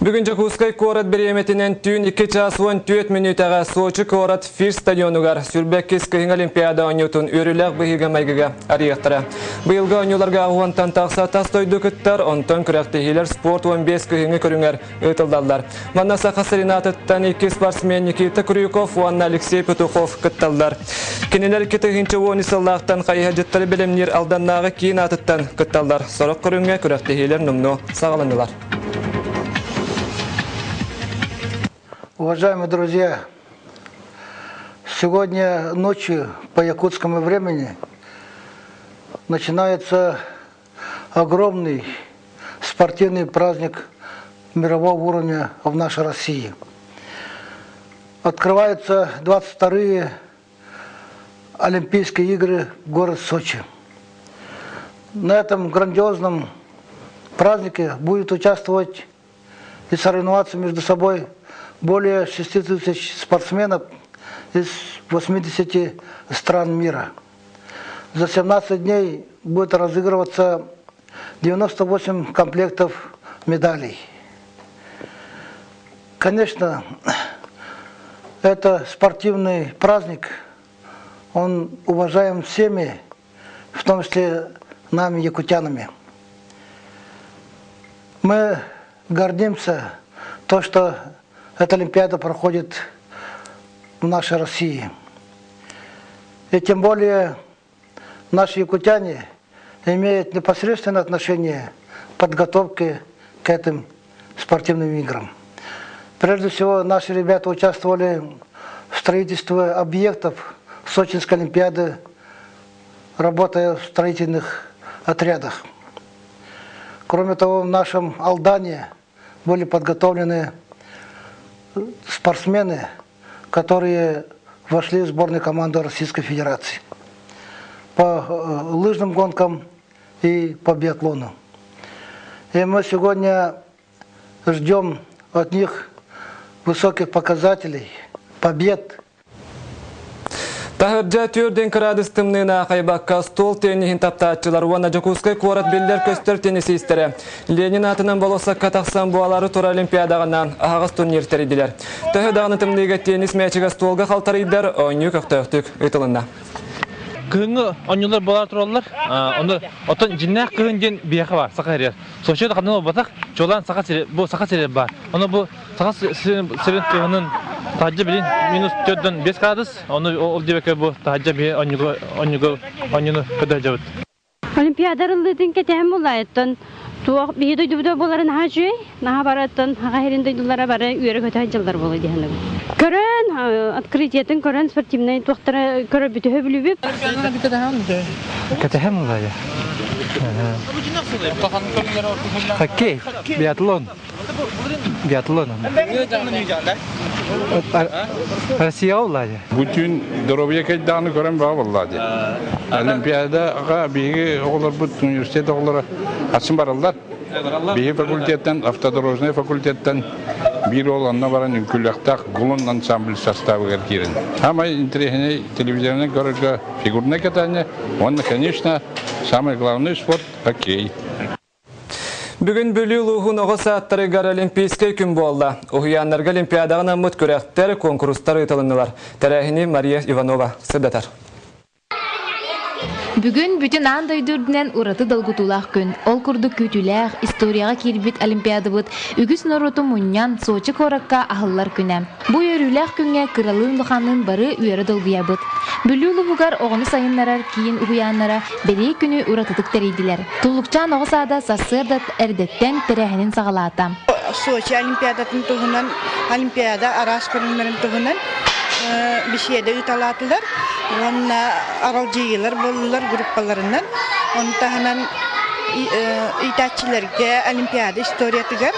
Бүгүн Дьокуускай куорат бириэмэтинэн түүн 2 чаас 14 мүнүүтэҕэ Сочи куорат Фир стадионугар 22 кыһыҥҥы Олимпиада оонньуутун үөрүүлээх быһыыга-майгыга арыйыахтара. Быйылгы оонньууларга уонтан тахса тас дойду кыттар, онтон күрэхтэһиилэр спорт 15 кыһыҥҥы көрүҥэр ыытыллаллар. Манна Саха сирин аатыттан икки спортсмен Никита Крюков уонна Алексей Петухов кытталлар. Кинилэр 2013 сыллаахтан хайыһардьыттары бэлэмниир Алданнааҕы киин аатыттан кытталлар. Сорох көрүҥҥэ күрэхтэһиилэр номнуо саҕаланнылар. Уважаемые друзья, сегодня ночью по якутскому времени начинается огромный спортивный праздник мирового уровня в нашей России. Открываются 22-е Олимпийские игры в город Сочи. На этом грандиозном празднике будет участвовать и соревноваться между собой более 6 тысяч спортсменов из 80 стран мира. За 17 дней будет разыгрываться 98 комплектов медалей. Конечно, это спортивный праздник, он уважаем всеми, в том числе нами, якутянами. Мы гордимся то, что эта Олимпиада проходит в нашей России. И тем более наши якутяне имеют непосредственное отношение к подготовке к этим спортивным играм. Прежде всего, наши ребята участвовали в строительстве объектов Сочинской Олимпиады, работая в строительных отрядах. Кроме того, в нашем Алдане были подготовлены спортсмены, которые вошли в сборную команду Российской Федерации по лыжным гонкам и по биатлону. И мы сегодня ждем от них высоких показателей, побед. Таһырдьа түөрдэн кыраадыс тымныына хайбакка стол тенниһин таптааччылар уонна Дьокуускай куорат биллэр-көстөр теннисистэрэ Ленин аатынан болуоссакка тахсан буолаары тура Олимпиадаҕынан аһаҕас турнир тэрийдилэр. Төһө даҕаны тымныыга теннис мээчигэ столга халтарыйдар, оонньуу көхтөөхтүк ыытылынна. Кыһыҥҥы оонньуулар буолар тураллар. Ону оттон дьиннээх кыһын диэн биһиэхэ бар, Саха сиригэр. Сочи да ханна буолбатах, чуолаан Саха сири, бу Саха сиригэр баар. Ону бу Саха сирин кыһынын таһырдьа билин минус 4-5 градус, ону ол диэбэккэ бу таһырдьа биһи онньуга онньуга онньуну көрдөһөбүт. Олимпиада арыллыытын кэтэһэн буллаайыттан туох биһи дойдубута буоларын наһаа үчүгэй, наһаа барыттан хаха сирин дойдулара бары үөрэ-көтө сылдьаллар буолуо диэн Көрөн, открытиетын көрөн спортивнай туохтара көрөрбүтүһө бүлүбүп. Кэтэһэн буллаайа. Хоккей, биатлон. Биатлон. Россия улаадьа. Бүтүн доруобуйа кэйдааны көрөн баа буоллаадьа. Олимпиадаға биһиги оҕолорбут университет оҕолоро атын бараллар. Биһи факультеттан, автодорожный факультеттан биир уол онно баран үҥкүүлэхтээх Гулун ансамбль составыгар киирэн. Самай интэриэһинэй телевизорынан көрөргө фигурное катание, уонна, конечно, самый главный спорт хоккей. Бүгүн Бүлүү улууһун оҕо саадтарыгар Олимпийскай күн буолла. Уһуйааннарга Олимпиадаҕа анаммыт күрэхтэр, куонкурустар ыытылыннылар. Тэрээһини Мария Иванова сырдатар. Бүгүн бүтүн аан дойду үрдүнэн ураты долгутуулаах күн. Ол курдук күүтүүлээх, историяҕа киирбит Олимпиадабыт үгүс норуоту мунньан Сочи куоракка аһыллар күнэ. Бу үөрүүлээх күҥҥэ кыралыын-улаханныын бары үөрэ долгуйабыт. Бүлүү улууһугар оҕону сайыннарар киин уһуйааннара бэлиэ күнү уратытык тэрийдилэр. Туллукчаан оҕо саада сарсыарда эрдэттэн тэрээһинин саҕалаата. Сочи Олимпиадатын туһунан, Олимпиада араас көрүҥнэрин туһунан беседа ыыталаатылар уонна аралдьыйыылар буоллулар группаларынан. Ону таһынан иитээччилэргэ Олимпиада историятыгар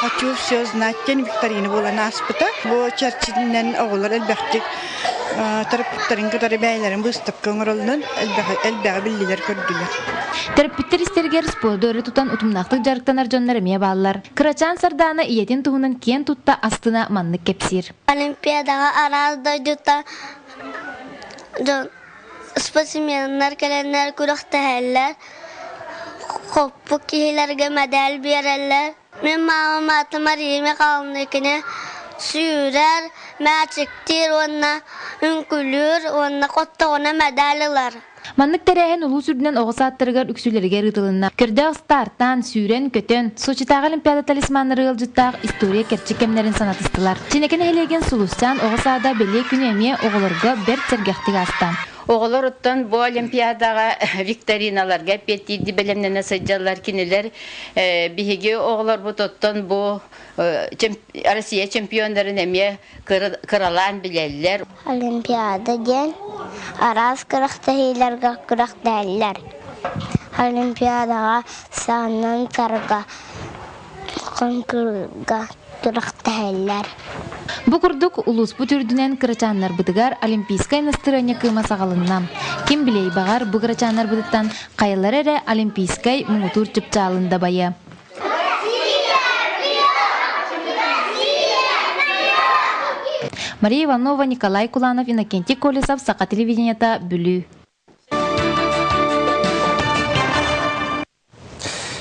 «Хочу все знать» диэн викторина буолан ааспыта. Бу чэрчитинэн оҕолор элбэхтик төрөппүттэрин кытары бэйэлэрин быыстапка оҥороллон элбэҕи биллилэр-көрдүлэр. Төрөппүттэр истэригэр спорду өрө тутан утумнаахтык дьарыктанар дьоннор эмиэ бааллар. Кырачаан Сардаана ийэтин туһунан киэн тутта астына маннык кэпсиир. Олимпиадаҕа араас дойдута дьон спортсменнар кэлэннэр күрэхтэһэллэр. Хоппут киһилэргэ мэдээл биэрэллэр. Мин маамам аата Мария Михайловна кини сүүрэр, мээчиктиир уонна үҥкүүлүүр уонна хоттоҕуна мэдээл ылар. Маннык тэрээһин улуус үрдүнэн оҕо саадтарыгар үксүлэригэр ыытылынна. Көрдөөх стартаан, сүүрэн-көтөн, Сочитааҕы Олимпиада талисманнары ыалдьыттаах история кэрчик кэмнэрин санатыстылар. Чинэкэ нэһилиэгин Сулусчаан оҕо саада бэлиэ күнү эмиэ оҕолорго бэрт сэргэхтик ааста. Оҕолор оттон бу Олимпиадаҕа викториналарга эппиэттиирдии бэлэмнэнэ сылдьаллар. Кинилэр биһиги оҕолорбут оттон бу Россия чемпионнарын эмиэ кыралаан билэллэр. Олимпиада диэн араас күрэхтэһиилэргэ күрэхтэһэллэр. Олимпиадаҕа саанан тарга конкурга күрэхтэһэллэр. Бу курдук улууспут үрдүнэн кырачааннарбытыгар олимпийскай настырыанньа кыыма саҕаланна. Ким билиэй баҕар бу кырачааннарбытыттан хайалара эрэ олимпийскай муҥутуур чыпчаалын дабайа. Мария Иванова, Николай Куланов, Иннокентий Колесов, Саха телевидениета, Бүлүү.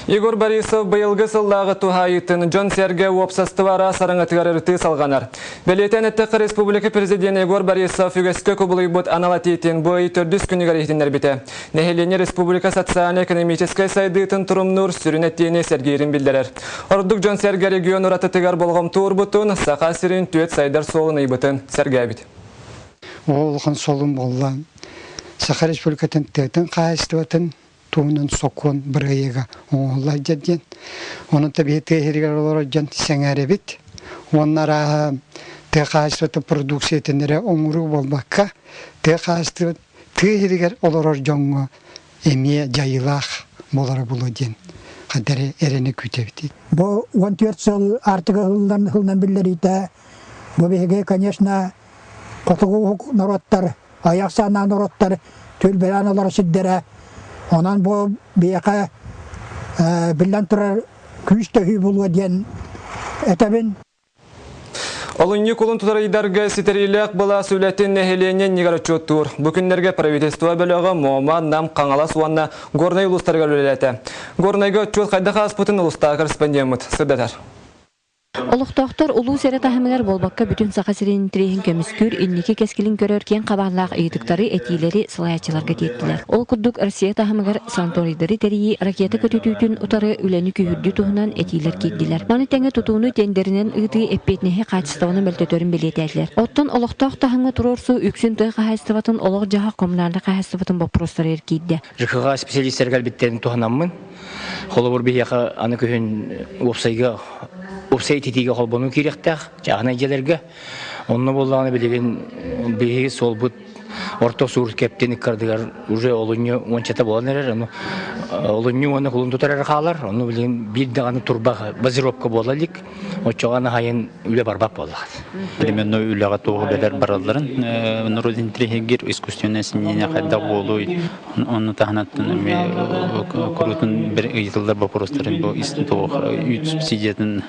Егор Борисов быйылгы сыллааҕы туһаайыытын дьон-сэргэ уопсастыба араас араҥатыгар ырытыы салҕанар. Бэлиэтээн эттэххэ, республика президенэ Егор Борисов үгэскэ кубулуйбут анал этиитин бу ый төрдүс күнүгэр иһитиннэрбитэ. Нэһилиэнньэ республика социально-экономическай сайдыытын турумнуур сүрүн этиини сэргиирин биллэрэр. Ордук дьон-сэргэ регион уратытыгар болҕомто уурбутун, Саха сирин түөт сайдар суолун ыйбытын сэргээбит. Ол улахан солун буолла. Саха Республикатын тыатын хаһаайыстыбатын туһунан сокуон бырайыага оҥоһуллар диэн. Онон та биһи тыа иһигэр олорор дьон сэҥээрэбит. Уонна арааһа тыа хаһаайыстыбатын продукциятын эрэ оҥоруу буолбакка, тыа хаһаайыстыбат тыа иһигэр олорор дьоҥҥо эмиэ дьайыылаах буолара буолуо диэн хадары эрэнэ күүтэбит. Бу 14 сыл Артыга ылынан биллэриитэ бу биһиги, конечно, хотугу уһук норуоттар айах сааннаах норуоттар түөлбэлээн олорор сирдэрэ. Онон бу биһиэхэ биллэн турар күүс төһүү булуо диэн этэбин. Олунньу кулун тутар ыйдарга ситэриилээх былаас үлэтин нэһилиэнньэ иннигэр отчуоттуур. Бу күннэргэ правительство бөлөҕө Муома, Нам, Хаҥалас уонна Горнай улуустарыгар үлэлээтэ. Горнайга отчуот хайдах ааспытын улуустааҕы корреспондеммыт сырдатар. Олохтоохтор улуус эрэ таһымыгар буолбакка бүтүн Саха сирин интэриэһин көмүскүүр, инники кэскилин көрөр киэҥ хабааннаах ыйытыктары, этиилэри салайааччыларга тиэртилэр. Ол курдук, Россия таһымыгар санаторийдары тэрийии, ракета көтүтүүтүн утары үлэни күүһүрдүү туһунан этиилэр киирдилэр. Маны тэҥэ тутууну тендеринэн ыытыы эппиэтинэһи хаачыстыбаны мөлтөтөрүн бэлиэтээтилэр. Оттон олохтоох таһымҥа туруорсуу үксүн тыа хаһаайыстыбатын олох-дьаһах коммунальнай хаһаайыстыбатын боппуруостарыгар киирдэ. ЖКХ специалистэр кэлбиттэрин туһанаммын, холобур биһиэхэ аны күһүн уопсайга уопсай ититиигэ холбонуу киириэхтээх чааһынай дьиэлэргэ. Онно буоллаҕына билигин биһиги суолбут орто суур кэптин ыккардыгар уже олунньу уончата буолан эрэр. Ону олунньу уонна кулун тутар эрэ хаалар. Ону билигин биир даҕаны турба базировка буола илик. Оччоҕо анаһайын үлэ барбат буоллаҕа. Племенной үлэҕэ туох үлэлэр баралларын норуот интриһигир искусственное синение хайдах буолуй онну таһынан эмиэ куруутун бир ыйытыллар боппуруостарын бу туох үүт субсидиятын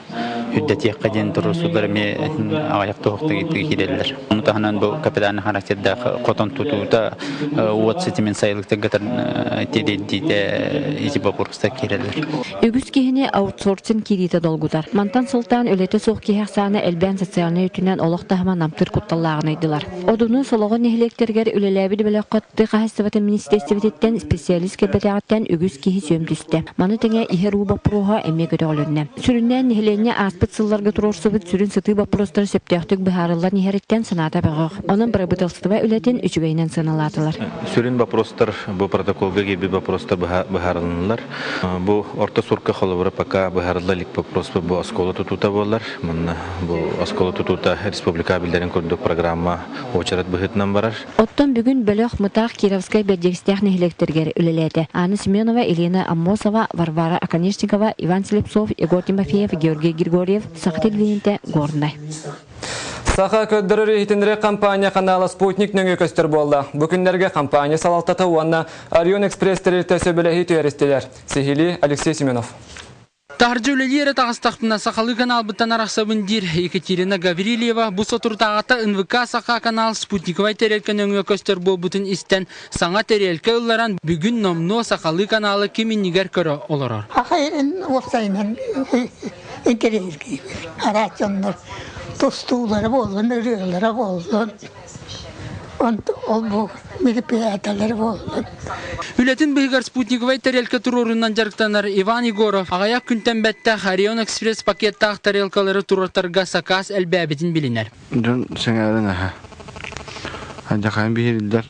үрдэтиэххэ диэн туруорсуулар эмиэ аҕыйах туһахтыгы киирэллэр. Ону таһынан бу капитальный характердаах хотон тутуута уот ситимин сайылыктаргытар тириэрдиитэ ити боппуруостар киирэллэр. Үгүс киһини аутсорсинг киириитэ долгутар. Мантан сылтаан үлэтэ суох киһи ахсаана элбээн социальнай өттүнэн олох таһыма намтыыр кутталлааҕын ыйдылар. Одуну Солоҕон нэһилиэктэригэр үлэлээбит бөлөххө тыа хаһаайыстыбатын министиэристибэтиттэн специалист кэлбэтэҕиттэн үгүс киһи сүөм түстэ. Маны тэҥэ иһэр уу боппуруоһа эмиэ көтөҕүлүннэ. Сүрүннээн нэһилиэнньэ ааспыт сылларга туруорсубут сүрүн сытыы боппуруостара сөптөөхтүк быһаарыллан иһэриттэн санаата бөҕөх. Онон бырабыыталыстыба үлэтин үчүгэйинэн сыаналаатылар. Сүрүн боппуруостар бу протоколга киирбит боппуруостар быһаарылыннылар. Бу орто сурка холобура пока быһаарылла илик вопрос бу оскуола тутуута буолар. Манна бу оскуола тутуута республика биллэрин курдук программа уочарат быһыытынан барар. Оттон бүгүн бөлөх Мытаах Кировскай Бэрдьигэстээх нэһилиэктэригэр үлэлээтэ. Анна Семенова, Елена Аммосова, Варвара Оконешникова, Иван Слепцов, Егор Тимофеев, Георгий Григорьев, Саха телевидениетэ, Горнай. Саха көрдөрөр иһитиннэрэр компания канала Спутник нөҥүө көстөр буолла. Бу күннэргэ компания салалтата уонна Орион Экспресс тэрилтэ сөбүлэһии түһэристилэр. Сиһилии Алексей Семенов. Таһырдьа үлэлии эрэ таҕыстахпына сахалыы каналбыттан арахсабын диир Екатерина Гаврильева бу соторутааҕыта НВК Саха канал спутниковай тэриэлкэ нөҥүө көстөр буолбутун истэн саҥа тэриэлкэ ылларан бүгүн номнуо сахалыы каналы ким иннигэр көрө олорор. Саха сирин уопсайынан интэриэһиргиибин. Араас дьоннор тустуулара буоллун, ырыалара буоллун, ол бу мероприятиелары буоллун. Үлэтин быһыгар спутниковай тарелка туруорунан дьарыктанар Иван Егоров аҕыйах күнтэн бэттэх Орион Экспресс пакеттаах тарелкалары туруортарга сакаас элбээбитин билинэр. Дьон сэҥээрэн аһа. Алдьархайын биһириллэр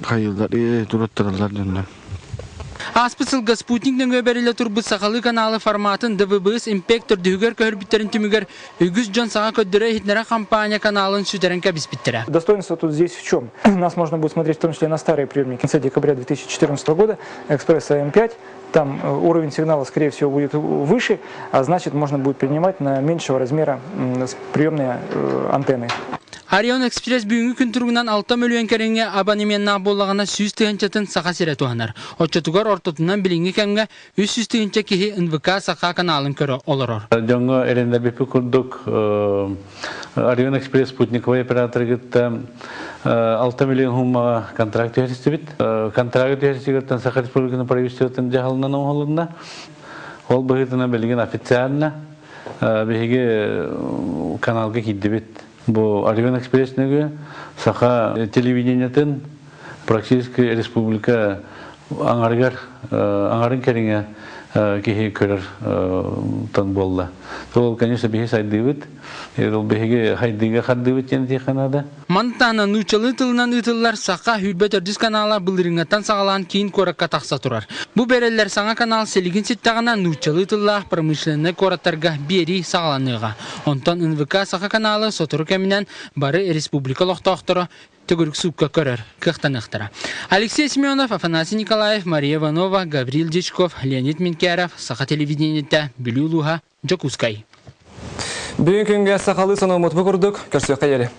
хайыыллар туруоттараллар дьоннор. Ааспыт сылга спутник нөҥүө бэриллэ турбут сахалыы каналы форматын ДВБС Импект төрдүһүгэр көһөрбүттэрин түмүгэр үгүс дьон саҥа көрдөрө-иһитиннэрэ хампаанньа каналын сүтэрэн кэбиспиттэрэ. Достоинство тут здесь в чем? Нас можно будет смотреть в том числе на старые приемники. В конце декабря 2014 года Экспресс АМ5, там уровень сигнала, скорее всего, будет выше, а значит, можно будет принимать на меньшего размера приемные антенны. Орион Экспресс бүгүҥҥү күн туругунан 6 мөлүйүөн кэриҥэ абонеменнаах буоллаҕына 100 тыһыынчатын Саха сирэ туһанар. Оччотугар ортотунан билиҥҥи кэмҥэ 300 тыһыынча киһи НВК Саха каналын көрө олорор. Дьоҥҥо эрэннэрбиппит курдук Орион Экспресс спутниковай операторы кытта 6 миллион суммаҕа контракт түһэристибит. Контракт түһэрсигиттэн Саха Республикатын правительствотын дьаһалынан оҥоһулунна. Ол быһыытынан билигин официально биһиги каналга киирдибит. Бу Орион Экспресс нөҥүө Саха телевидениетын практически республика аҥарыгар аҥарын кэриҥэ киһи көрөр тон буолла. Ол, конечно, биһи сайдыыбыт. Ол биһиги хайдыыга хардыыбыт диэн этиэххэ наада. Мантана нууччалыы тылынан ыытыллар Саха 24 канала былырыыҥҥаттан саҕалаан киин куоракка тахса турар. Бу бэриллэр саҥа канал силигин ситтэҕинэ нууччалыы тыллаах промышленнай куораттарга биэрии саҕаланыаҕа. Онтон НВК Саха каналы сотору кэминэн бары республика олохтоохторо төгүрүк суукка көрөр кыахтаныахтара. Алексей Семенов, Афанасий Николаев, Мария Иванова, Гаврил Дьячков, Леонид Минкяров, Саха телевидениетэ, Бүлүү улууһа, Дьокуускай. Бүгүн күҥҥэ сахалыы сонуммут бу курдук, көрсүөххэ диэри.